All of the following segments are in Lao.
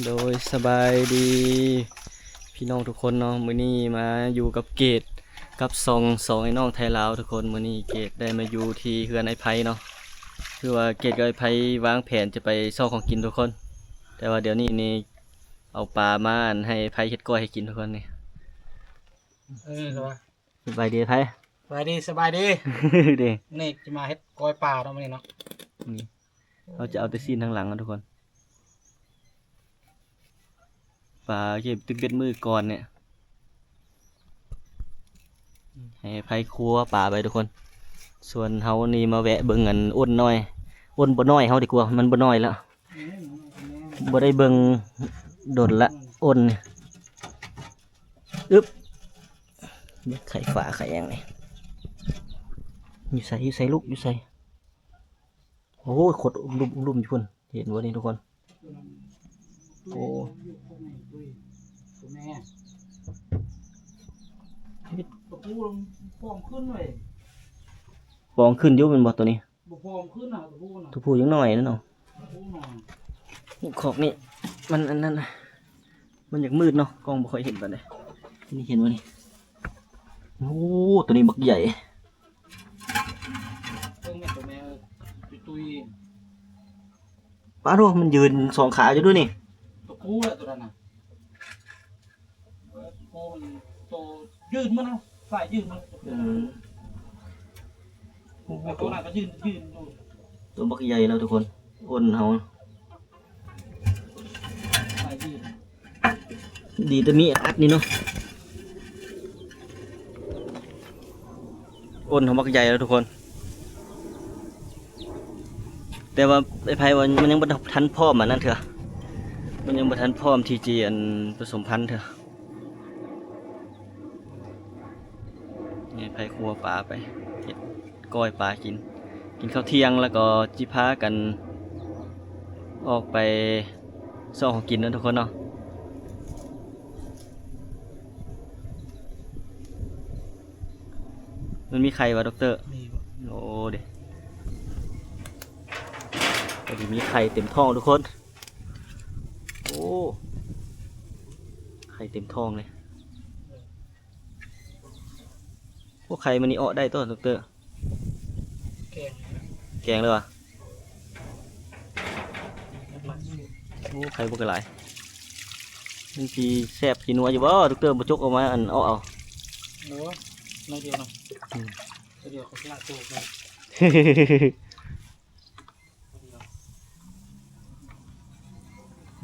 ໂດຍ ສະບາຍດີພີ່ນ້ອງທຸກຄົນເນາະ, ມື້ນີ້ມາຢູ່ກັບເກດ ກັບຊ່ອງສອງໄອ້ນ້ອງໄທລາວທຸກຄົນ. ມື້ນີ້ເກດໄດ້ມາຢູ່ທີ່ເຮືອນອ້າຍໄພເນາະ, ຄືວ່າເກດກັບອ້າຍໄພວາງແຜນຈະໄປຊອກຂອງກິນທຸກຄົນ, ແຕ່ວ່າດຽວນີ້ນີ້ເອົາປາມາ ອັນ ໃຫ້ອ້າຍໄພເຮັດກ້ອຍໃຫ້ກິນທຸກຄົນນີ້. ເອີ ສະບາຍ ສະບາຍດີອ້າຍໄພ. ສະບາຍດີ ສະບາຍດີ ເດ້ ນີ້ຈະມາເຮັດກ້ອຍປາເນາະມື້ນີ້ເນາະ. ນີ້ ເຮົາຈະເອົາແຕ່ຊີ້ນທາງຫຼັງເນາະທຸກຄົນ. ປາເກັບຕຶກເບັດມື້ກ່ອນນີ້ ໃຫ້ອ້າຍໄພຄົວປາໄປທຸກຄົນ. ສ່ວນເຮົານີ້ມາແວະເບິ່ງອັນ ອົ່ນນ້ອຍ ອົ່ນບໍ່ນ້ອຍເຮົາດີກວ່າ, ມັນບໍ່ນ້ອຍແລ້ວ. ບໍ່ໄດ້ເບິ່ງດົນລະ ອົ່ນນີ້. ອຶບ ໄຂ່ຝາໄຂ່ຫຍັງນີ້ ຢູ່ໃສ ຢູ່ໃສລູກ ຢູ່ໃສ? ໂອ້ຍ ຂົດລຸ່ມ ລຸ່ມຢູ່ພຸ້ນ ເຫັນບໍ່ນີ້ທຸກຄົນ? ໂອ້ ຕະປູປອງຂຶ້ນເວີຍ ປອງຂຶ້ນຢູ່ແມ່ນບໍ່ໂຕນີ້? ບໍ່ ບໍ່ຂຶ້ນນະ ຕົວຜູ້ນະ ຕົວຜູ້ຍັງນ້ອຍເນາະ. ຕົວຜູ້ນ້ອຍ ຄອກນີ້ມັນອັນນັ້ນ ມັນຢາກມືດເນາະ ກ້ອງບໍ່ຄ່ອຍເຫັນປານໃດ. ນີ້ເຫັນບໍ່ນີ້? ໂອ້ ຕົວນີ້ບັກໃຫຍ່ ເບິ່ງແມ່ຕົວແມ່ ຕຸ້ຍໆ. ປາໂທ້ ມັນຢືນສອງຂາຢູ່ດູນີ້. ຕົວຜູ້ແຫຼະຕົວນັ້ນນະ. ໂອ້ ໂຕຢືນມານະ ສາຍຢືນມາ. ອືມ ໂອ້ ແຕ່ໂຕນັ້ນກໍຢືນ ຢືນຢູ່. ໂຕບັກໃຫຍ່ແລ້ວທຸກຄົນ ອົ່ນເຮົາ ສາຍຢືນ. ດີແຕ່ມີອັດນີ້ເນາະ ອົ່ນເຮົາບັກໃຫຍ່ແລ້ວທຸກຄົນ. ແຕ່ວ່າໄອ້ໄພວ່າມັນຍັງບໍ່ທັນພ້ອມອັນນັ້ນເທື່ອ ມັນຍັງບໍ່ທັນພ້ອມທີ່ຈະ ອັນ ປະສົມພັນເທື່ອ. ນີ້ໄຜຄົວປາໄປ ເຮັດກ້ອຍປາກິນ ກິນເຂົ້າທ່ຽງ ແລ້ວກໍຊິພາກັນອອກໄປຊອກຂອງກິນເນາະທຸກຄົນເນາະ. ມັນມີໄຂ່ບໍ່ ດັອກເຕີ? ມີບໍ່? ໂອ້ ເດ້ ກໍຊິມີໄຂ່ເຕັມທ້ອງທຸກຄົນ. ໂອ້ ໄຂ່ເຕັມທ້ອງເລີຍ. ໂອ້ ໄຂ່ມື້ນີ້ເອາະໄດ້ຕົວະ ດັອກເຕີ? ແກງ ແກງເລີຍຫວາ? ໂອ້ ໄຂ່ບໍ່ກະຫຼາຍ ມັນຊິແຊບຊິນົວຢູ່ບໍ່ ດັອກເຕີ? ບໍ່ຈົກອອກມາ ອັນ ເອາະເອົາ. ໂອ້ຍ ໜ້ອຍດຽວເນາະ. ອືມ ໜ້ອຍດຽວເຂົາຊິລະໂຕໄປ.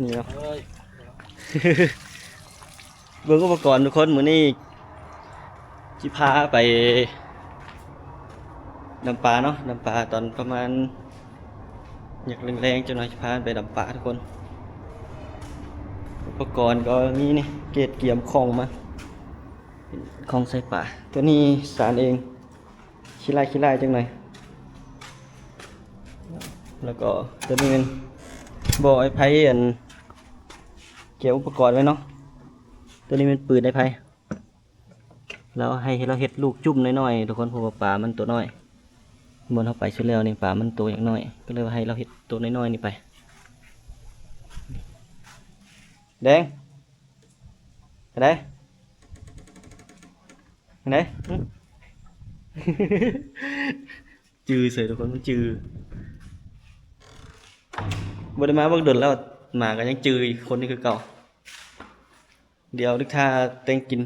ນີ້ເນາະ ເອີຍ ເບິ່ງອຸປະກອນທຸກຄົນ. ມື້ນີ້ຊິພາໄປດຳປາເນາະ ດຳປາຕອນປະມານ ຢາກແລງໆ ຈັກໜ່ອຍ ຊິພາໄປດຳປາທຸກຄົນ. ອຸປະກອນກໍມີນີ້ ເກດກຽມຂອງມາ ເປັນຂອງໃສ່ປາ. ຕົວນີ້ສານເອງ ຂີ້ລ້າຍ ຂີ້ລ້າຍຈັກໜ່ອຍ. ແລ້ວກໍຕົວນີ້ແມ່ນບໍ່ ໄອ້ໄພ ອັນ ກຽມອຸປະກອນໄວ້ເນາະ. ຕົວນີ້ແມ່ນປືນໄອ້ໄພ ລາວໃຫ້ ໃຫ້ລາວເຮັດລູກຈຸ້ມນ້ອຍໆ ທຸກຄົນ ເພາະວ່າປາມັນຕົວນ້ອຍ. ບ່ອນເຮົາໄປສຸດແລ້ວນີ້ ປາມັນໂຕຍັງນ້ອຍ ກໍເລີຍວ່າໃຫ້ລາວເຮັດໂຕນ້ອຍໆນີ້ໄປ. ແດງ ໄປໃດ? ໄປໃດ? ຫຶ? ຈື່ເສີຍທຸກຄົນ ມັນຈື່. ບໍ່ໄດ້ມາບັກດົນແລ້ວ ໝາກໍຍັງຈື່ຄົນນີ້ຄືເກົ່າ. ດຽວລຶກຖ້າແຕ່ງກິນ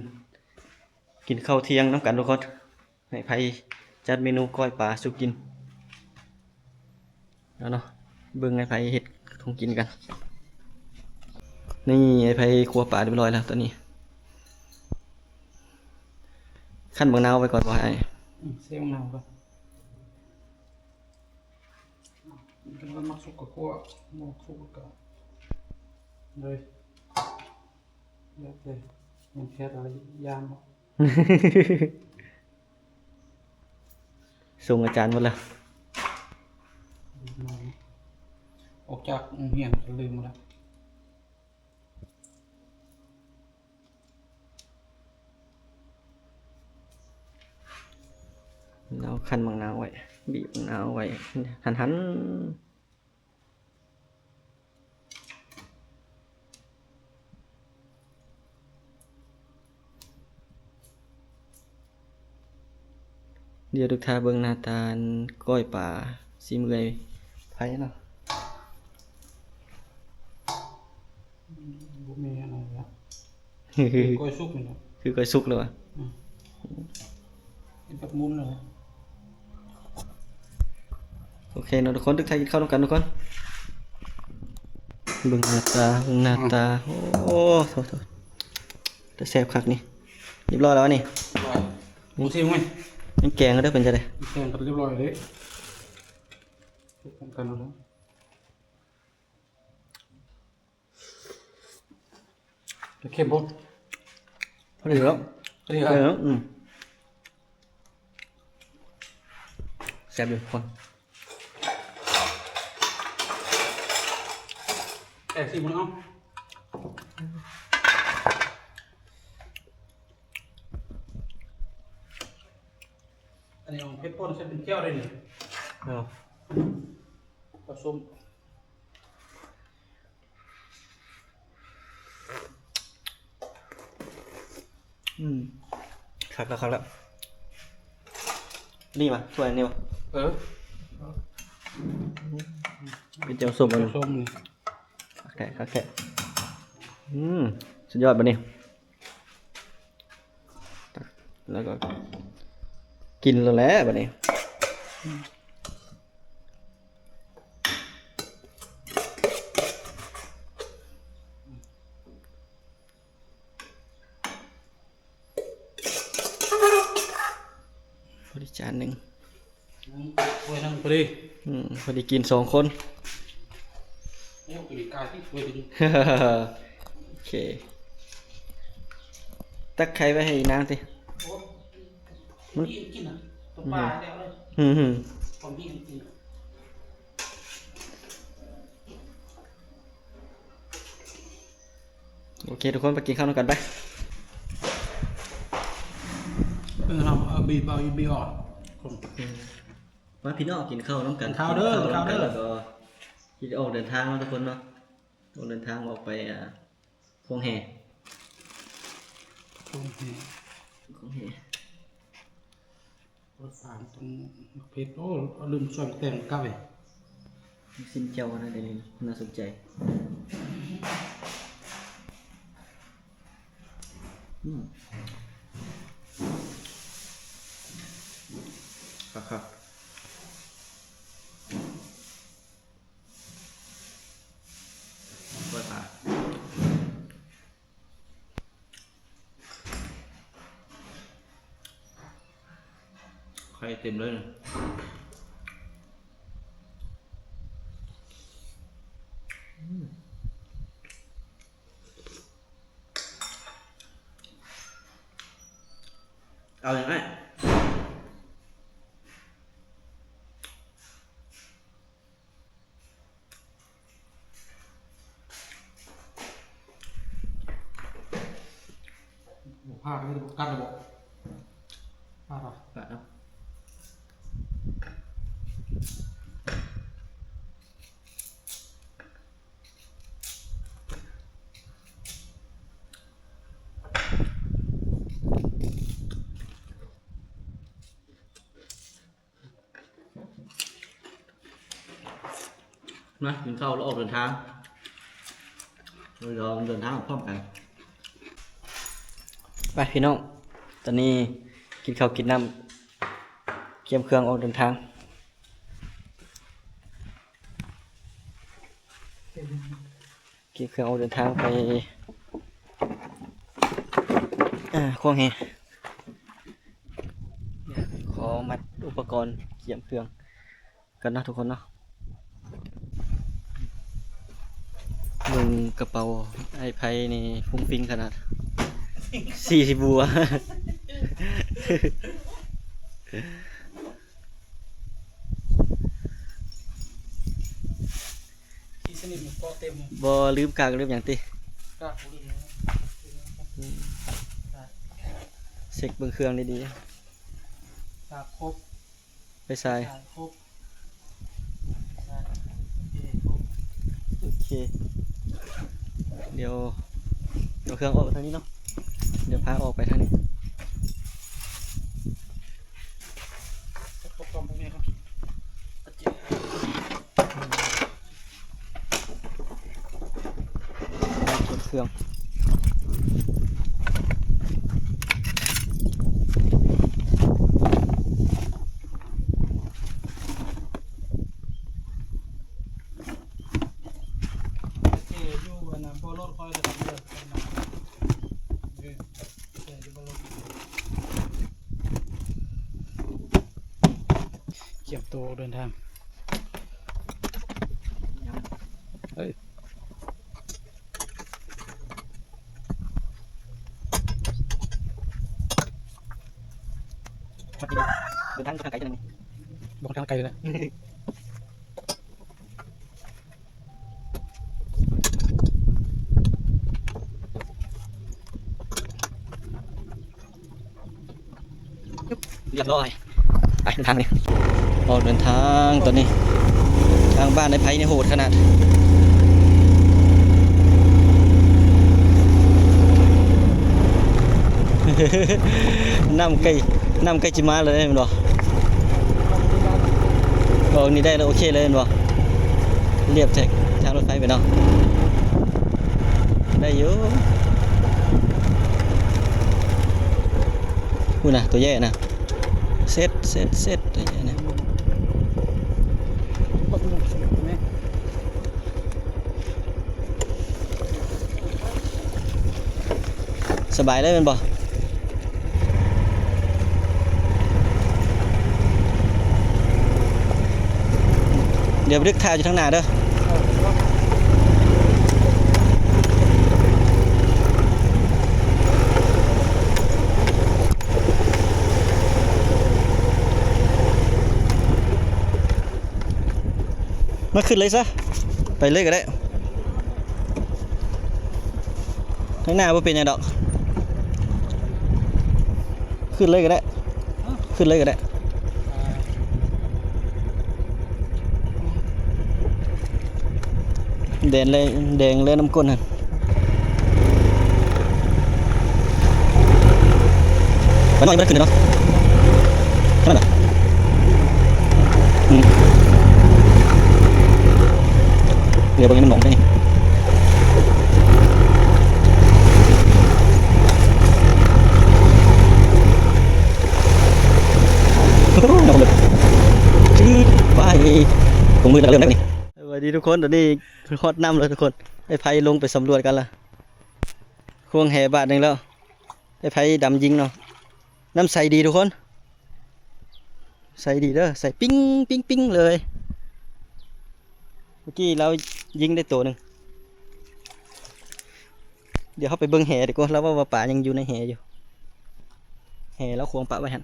ກິນເຂົ້າທ່ຽງນຳກັນທຸກຄົນ. ໃຫ້ໄພຈັດເມນູກ້ອຍປາສູ່ກິນ. ເອົາເນາະ ເບິ່ງໄອ້ໄພເຮັດຂອງກິນກັນ. ນີ້ໄອ້ໄພຄົວປາຮຽບຮ້ອຍແລ້ວຕອນນີ້. ຄັ້ນບັກນາວໄວ້ກ່ອນບໍ່ອ້າຍ? ອືມ ເຊບັກນາວກ່ອນ. ຄັນວ່າມັກສຸກກໍຂົ້ວ ບໍ່ມັກສຸກກໍເລີຍ ແລ້ວແຕ່ ມັນແຄ່ລະຢ້ານເນາະ. ສົ່ງອາຈານໝົດແລ້ວ ອອກຈາກໂຮງຮຽນກໍລືມໝົດແລ້ວ. ລາວຄັ້ນບັກນາວໄວ້ ບີບບັກນາວໄວ້ ຫັນໆ. ດຽວທຸກທ່ານເບິ່ງໜ້າຕາກ້ອຍປາສີມືອ້າຍໄພເນາະ. ບໍ່ມີອັນນັ້ນລະ ຄືກ້ອຍສຸກນີ້ແຫຼະ ຄືກ້ອຍສຸກແລ້ວຫວາ. ອືມ ເປັນແບບໝຸນແລ້ວ. ໂອເຄເນາະທຸກຄົນ, ທຸກທ່ານກິນເຂົ້ານຳກັນທຸກຄົນ. ເບິ່ງໜ້າຕາ ເບິ່ງໜ້າຕາ. ໂອ້ ໂທ້ໆ ແຕ່ແຊບຄັກນີ້. ຮຽບຮ້ອຍແລ້ວຫວານີ້? ຮຽບຮ້ອຍ. ບໍ່ຊີມໄຫມ? ຍັງແກງເດີ ເປັນຈັ່ງໃດ? ແກງກໍຮຽບຮ້ອຍເດ້. ທຸກນຳກັນເນາະ. ເຂັ້ມບໍ່? ພໍດີແລ້ວ ພໍດີແລ້ວ. ອືມ ແຊບຢູ່ທຸກຄົນ. ແກງຊີມເອົາ. ອັນນີ້ເອົາເຜັດປົ່ນໃສ່ເປັນແຈ່ວໄດ້ນີ້. ເອົາ ປາສົ້ມ. ອືມ ຄັກແລ້ວ ຄັກແລ້ວ. ນີ້ຫວາ ຖ້ວຍນີ້ຫວາ? ເອີ ເປັນແຈ່ວສົ້ມ ແຈ່ວສົ້ມນີ້ ຄັກແທ້ ຄັກແທ້. ອືມ ສຸດຍອດບັດນີ້. ແລ້ວກໍກິນແລ້ວແຫຼະບັດນີ້. ພໍດີຈານໜຶ່ງ ອືມ ພໍດີກິນສອງຄົນ. ໂອເຄ ຕັກໄຂ່ໄວ້ໃຫ້ອີນາງຕິ. ໂອ້ ມັນ ອືມ ໂອເຄ ທຸກຄົນ ໄປກິນເຂົ້ານຳກັນໄປ. ເອີ ເຮົາເອົາບີບ ເອົາບີບອອກ. ມາພີ່ນ້ອງ ກິນເຂົ້ານຳກັນ ກິນເຂົ້າເດີ ກິນເຂົ້ານຳກັນ ກິນເຂົ້າເດີ ແລ້ວກໍຊິໄດ້ອອກເດີນທາງເນາະທຸກຄົນເນາະ. ອອກເດີນທາງອອກໄປ ອ່າ ຄວງແຮ່ ຄວງແຮ່ ຄວງແຮ່. ລົດສາມ ຕ້ອງໝາກເຜັດ. ໂອ້ ລືມຊອຍໝາກແຕງກັບເວີຍ. ຊິມແຈ່ວກັນນະ ດຽວນີ້ໜ້າສົນໃຈ. ອືມ ຄັກໆ. ກ້ອຍປາ ໄຂ່ເຕັມເລີຍ. ອືມ ເອົາຫຍັງອ້າຍ? ບໍ່ພາດເລີຍ ບໍ່ກັດເລີຍບໍ່? ພາດເນາະ ພາດເນາະ. ມາ ກິນເຂົ້າແລ້ວອອກເດີນທາງ. ເຮົາເດີນທາງອອກພ້ອມກັນ. ໄປພີ່ນ້ອງ ຕອນນີ້ກິນເຂົ້າກິນນ້ຳ ກຽມເຄື່ອງອອກເດີນທາງ. ກຽມເຄື່ອງອອກເດີນທາງໄປ ອ່າ ຄວງແຮ່. ຂໍມັດອຸປະກອນກຽມເຄື່ອງກ່ອນເນາະທຸກຄົນເນາະ. ເບິ່ງກະເປົາອ້າຍໄພນີ້ຟຸ້ງຟິ້ງຂະໜາດ ສີ່ສິບບົວ. ທີ່ສະໜິດເກາະເຕັມ ບໍ່ລືມກາກລືມຫຍັງຕິ? ກາກບໍ່ລືມ. ອືມ ກາກ ເຊັກເບິ່ງເຄື່ອງດີໆ. ກາກຄົບ ໄຟສາຍ ໄຟສາຍຄົບ ໄຟສາຍ ໂອເຄ ຄົບ ໂອເຄ. ດຽວເອົາເຄື່ອງອອກທາງນີ້ເນາະ ດຽວພາອອກໄປທາງນີ້. ເຄື່ອງ. ກຽມໂຕເດີນທາງ ເອີຍ. ເດີນທາງຂ້ອນຂ້າງໄກຈັ່ງໃດນີ້ ບໍ່ຄ່ອນຂ້າງໄກເລີຍນະ. ຮຽບຮ້ອຍ ໄປເດີນທາງນີ້ ອອກເດີນທາງຕອນນີ້. ທາງບ້ານອ້າຍໄພນີ້ໂຫດຂະໜາດ ນ້ຳໃກ້ ນ້ຳໃກ້ຊິມາແລ້ວແມ່ນບໍ່? ອອກນີ້ໄດ້ແລ້ວ ໂອເຄເລີຍແມ່ນບໍ່? ລຽບແທກທາງລົດໄຟໄປເນາະ ໄດ້ຢູ່. ພຸ້ນນະ ຕົວໃຫຍ່ນະ ເຊັດ ເຊັດ ເຊັດ ຕົວໃຫຍ່ນະ. ສະບາຍເລີຍແມ່ນບໍ່? ດຽວໄປດຶກຖ້າຢູ່ທາງໜ້າເດີ. ມາຂຶ້ນເລີຍຊະ ໄປເລີຍກໍໄດ້ ທາງໜ້າບໍ່ເປັນຫຍັງດອກ ຂຶ້ນເລີຍກໍໄດ້ ຂຶ້ນເລີຍກໍໄດ້. ແດງແລ ແດງແລນ້ຳກົ້ນຫັ້ນ ປານ້ອຍບໍ່ໄດ້ຂຶ້ນເລີຍເນາະ ເທົ່ານັ້ນແຫຼະ. ອືມ ດຽວເບິ່ງໃຫ້ມັນໜອງໄດ້ນີ້ ໂອ້ໂຫ ໜອງເລີຍ ຈືດໄປ ລົງມືແລ້ວກໍເລີ່ມໄດ້ນີ້. ສະບາຍດີທຸກຄົນ ຕອນນີ້ຮອດນ້ຳແລ້ວທຸກຄົນ ໄອ້ໄພລົງໄປສຳຫຼວດກັນລະ ຄວງແຫບາດໜຶ່ງແລ້ວ ໄອ້ໄພດຳຍິງເນາະ. ນ້ຳໃສດີທຸກຄົນ ໃສດີເດີ ໃສປິງ ປິງ ປິງເລີຍ. ເມື່ອກີ້ລາວຍິງໄດ້ໂຕໜຶ່ງ ດຽວເຮົາໄປເບິ່ງແຫດີກວ່າ ລາວເວົ້າວ່າປາຍັງຢູ່ໃນແຫຢູ່ ແຫລາວຂວາງປະໄວ້ຫັ້ນ.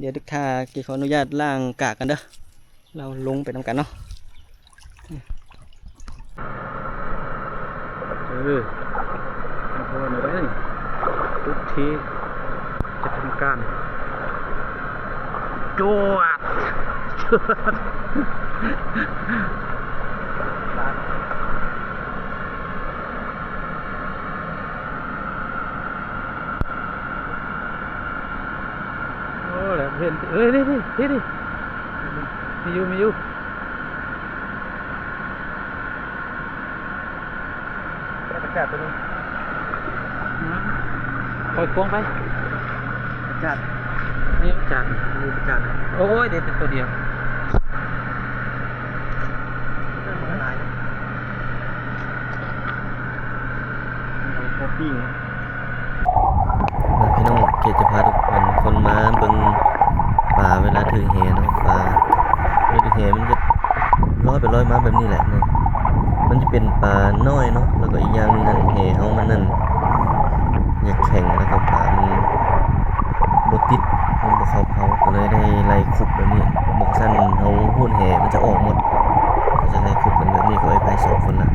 ດຽວດຶກຖ້າ ກີ້ຂໍອະນຸຍາດລ້າງກາກກັນເດີ. ເຮົາລົງໄປນຳກັນເນາະ ເອີ ເອົາເຂົ້າມາໄດ້ ທຸກທີ່ຈະທຳການ ຈວດ ຈວດ. ໂອ້ ແລ້ວເຫັນ ເອີຍ ນີ້ ນີ້ ນີ້ ນີ້ ມີຢູ່ ມີຢູ່ ໄດ້ປາຈາດຕົວໜຶ່ງ ອືມ ປ່ອຍກວາງໄປ ປາຈາດ ນີ້ປາຈາດ ນີ້ປາຈາດ ໂອ້ຍ ໄດ້ແຕ່ຕົວດຽວ. ມາພີ່ນ້ອງ ເກດຈະພາທຸກຄົນ ຄົນມາເບິ່ງປາເວລາຖືກແຫເນາະ. ປາເວລາຖືກແຫມັນຈະລອຍໄປລອຍມາແບບນີ້ແຫຼະເນາະ. ມັນຈະເປັນປານ້ອຍເນາະ ແລ້ວກໍອີກຢ່າງໜຶ່ງຫັ້ນ ແຫເຮົາມັນນັ້ນ ຢາກແຂງ ແລ້ວກໍປາມັນບໍ່ຕິດ ມັນບໍ່ເຂົ້າເຜົາ ກໍເລີຍໄດ້ໄລ່ຄຸບແບບນີ້. ບໍ່ຊັ້ນເຮົາຫູດແຫມັນຈະອອກໝົດ ກໍຈະໄລ່ຄຸບກັນແບບນີ້ກັບອ້າຍໄພສອງຄົນນະ.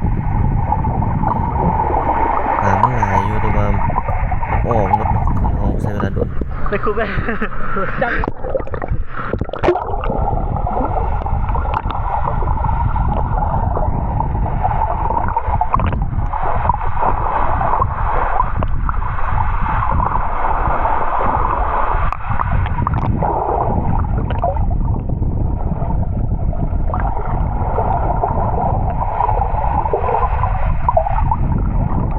ປາມັນຫຼາຍຢູ່ ແຕ່ວ່າມັນອອກໝົດເນາະ ເຮົາໃຊ້ເວລາດົນ ໄດ້ຄຸບໄດ້ຈັບ. ໂອ້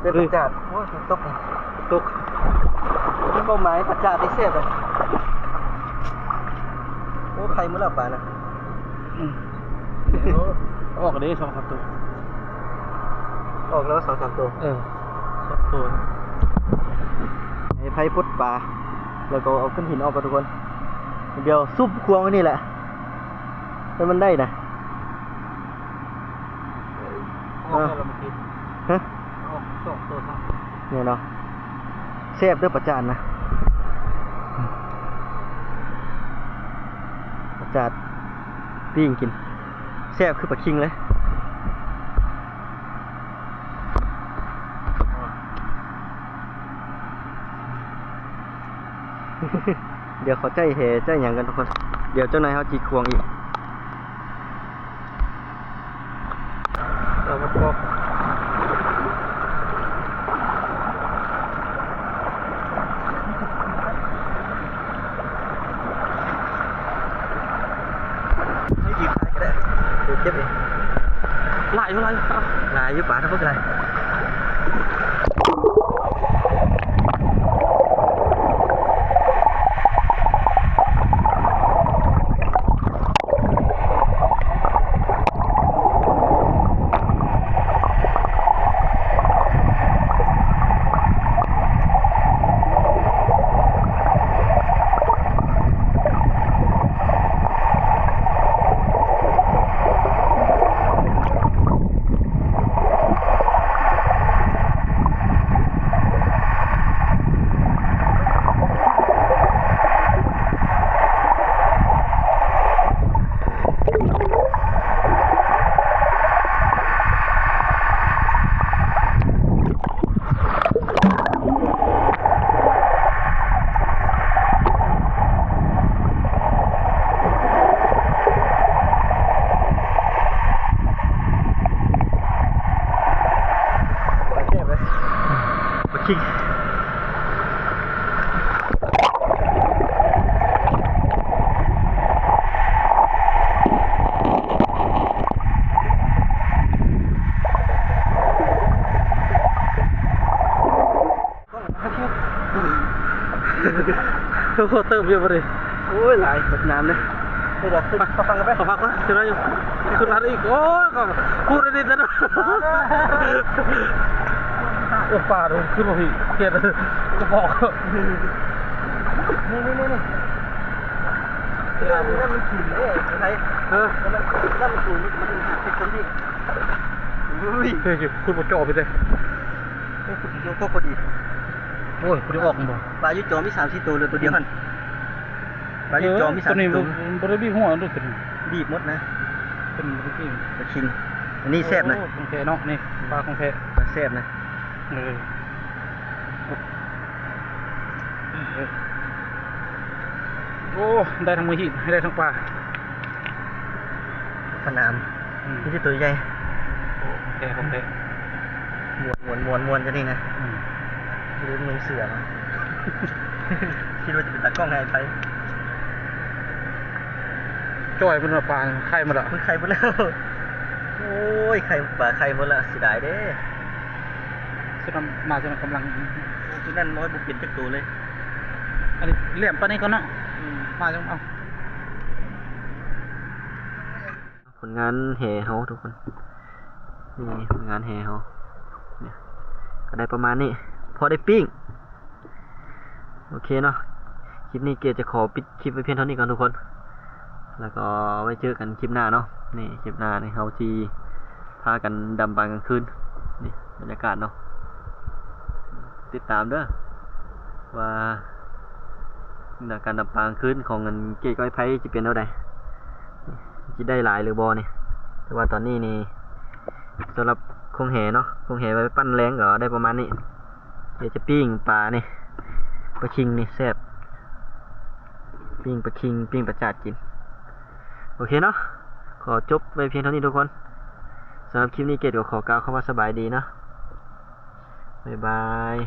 ເປັນປາຈາດ. ໂອ້ຍ ຕົກ ຕົກ. ມີຄວາມໝາຍປາຈາດນີ້ແຊບເລີຍ. ໂອ້ ໄຂ່ໝົດແລ້ວປານະ. ອືມ ອອກເດ້ສອງສາມໂຕ. ອອກແລ້ວສອງສາມໂຕ. ເອີ ສອງໂຕ. ໃຫ້ໄພປົດປາ ແລ້ວກໍເອົາກ້ອນຫີນອອກກ່ອນທຸກຄົນ. ດຽວຊຸບຄວງໄວ້ນີ້ແຫຼະ ໃຫ້ມັນໄດ້ນະ. ອອກແລ້ວລະມັນຕິດ. ຮະ? ອອກສອງໂຕຊ້ຳ. ນີ້ເນາະ ແຊບເດີປາຈາດນະ. ປາຈາດປີ້ງກິນ ແຊບຄືປາຄິງເລີຍ. ດຽວເຂົາໃຊ້ແຫໃຊ້ຫຍັງກັນທຸກຄົນ. ດຽວຈັກໜ່ອຍເຮົາຊິຄວງອີກ. ເອົາມາປອກ. ໃຫ້ອີກໄດ້ກໍໄດ້ ເກັບເອງ. ຫຼາຍຢູ່ ຫຼາຍຢູ່ ຫຼາຍຢູ່ ປາທັງໝົດກໍໄດ້. ໂອ້ ເຕີມຢູ່ບໍ່ນີ້. ໂອ້ຍ ຫຼາຍບັກນ້ຳເດ້. ນີ້ລະ ຂຶ້ນ ໄປ ເຂົ້າຝັ່ງກັນໄປ ເຂົ້າຝັ່ງກ່ອນ ເຈົ້າໜ້າຍຢູ່ ຂຶ້ນມາອີກ. ໂອ້ຍ ກໍພູດອັນນີ້ແຕ່ ໂອ້ ປາ ຂຶ້ນມາພີ້ ກຽດ ກະບອກ ນີ້ ນີ້ ນີ້ ນີ້ ນ້ຳ ນ້ຳມັນຂຸ່ນເດ້ ໄປ ເອີ ນ້ຳມັນຂຸ່ນ ນ້ຳມັນຂຸ່ນ ມັນເປັນຈັ່ງຊີ້. ໂອ້ຍ ເຮີ້ຍ ຂຸດບໍ່ເຈາະໄປເດ້. ໂອ້ຍ ຂຸດບໍ່ເຈາະ ພໍດີ. ໂອ້ຍ ບໍ່ໄດ້ອອກບໍ່ ປາຢູ່ຈໍມີສາມສີ່ໂຕ ເຫຼືອໂຕດຽວຫັ້ນ. ປາຢູ່ຈໍມີສາມສີ່ໂຕ. ເອີ ໂຕນີ້ບໍ່ໄດ້ບີບຫົວເດ້ ໂຕນີ້ ບີບໝົດນະ. ໂຕນີ້ບໍ່ໄດ້ບີບ ປາຄິງ. ອັນນີ້ແຊບນະ. ໂອ້ ຂອງແທ້ເນາະ ນີ້ ປາຂອງແທ້ ປາແຊບນະ. ເອີ ໂອ້ ໄດ້ທັງໝີດ ໃຫ້ໄດ້ທັງປາ ປາໜາມ. ອືມ ມີແຕ່ໂຕໃຫຍ່. ໂອ້ ຂອງແທ້ ຂອງແທ້. ມ່ວນ ມ່ວນ ມ່ວນ ມ່ວນຈັ່ງນີ້ນະ. ອືມ ລືມນຸ່ງເສື້ອມາ ຄິດວ່າຈະເປັນຕາກ້ອງໃຫ້ໄປ. ຈ່ອຍໝົດລະ ປາໄຂ່ໝົດລະ ມັນໄຂ່ໝົດແລ້ວ. ໂອ້ຍ ໄຂ່ ປາໄຂ່ໝົດລະ ເສຍດາຍເດ້. ຊຸດນັ້ນມາ ຊຸດນັ້ນກຳລັງ ໂອ້ ຊຸດນັ້ນນ້ອຍບໍ່ເປັນຈັກໂຕເລີຍ. ອັນນີ້ແຫຼມປານນີ້ກ່ອນເນາະ. ອືມ ມາຈັ່ງເອົາ. ຜົນງານແຫເຮົາທຸກຄົນ ນີ້ຜົນງານແຫເຮົາ ນີ້ ກໍໄດ້ປະມານນີ້ ພໍໄດ້ປີ້ງ. ໂອເຄເນາະ ຄລິບນີ້ເກດຈະຂໍປິດຄລິບໄວ້ພຽງເທົ່ານີ້ກ່ອນທຸກຄົນ ແລ້ວກໍໄວ້ເຈີກັນຄລິບໜ້າເນາະ. ນີ້ຄລິບໜ້ານີ້ເຮົາຊິພາກັນດຳປາກາງຄືນ ນີ້ບັນຍາກາດເນາະ. ຕິດຕາມເດີວ່າການດຳປາກາງຄືນຂອງອັນເກດກັບອ້າຍໄພຊິເປັນແນວໃດ. ຊິໄດ້ຫຼາຍຫຼືບໍ່ນີ້ ແຕ່ວ່າຕອນນີ້ນີ້ ສຳລັບໂຄງແຫເນາະ ໂຄງແຫໄວ້ປັ້ນແລງກໍໄດ້ປະມານນີ້. ດຽວຈະປີ້ງປານີ້ ປາຄິງນີ້ແຊບ ປີ້ງປາຄິງ ປີ້ງປາຈາດກິນ. ໂອເຄເນາະ ຂໍຈົບໄວ້ພຽງເທົ່ານີ້ທຸກຄົນ. ສຳລັບຄລິບນີ້ເກດກໍຂໍກ່າວຄຳວ່າສະບາຍດີເນາະ. ບາຍບາຍ.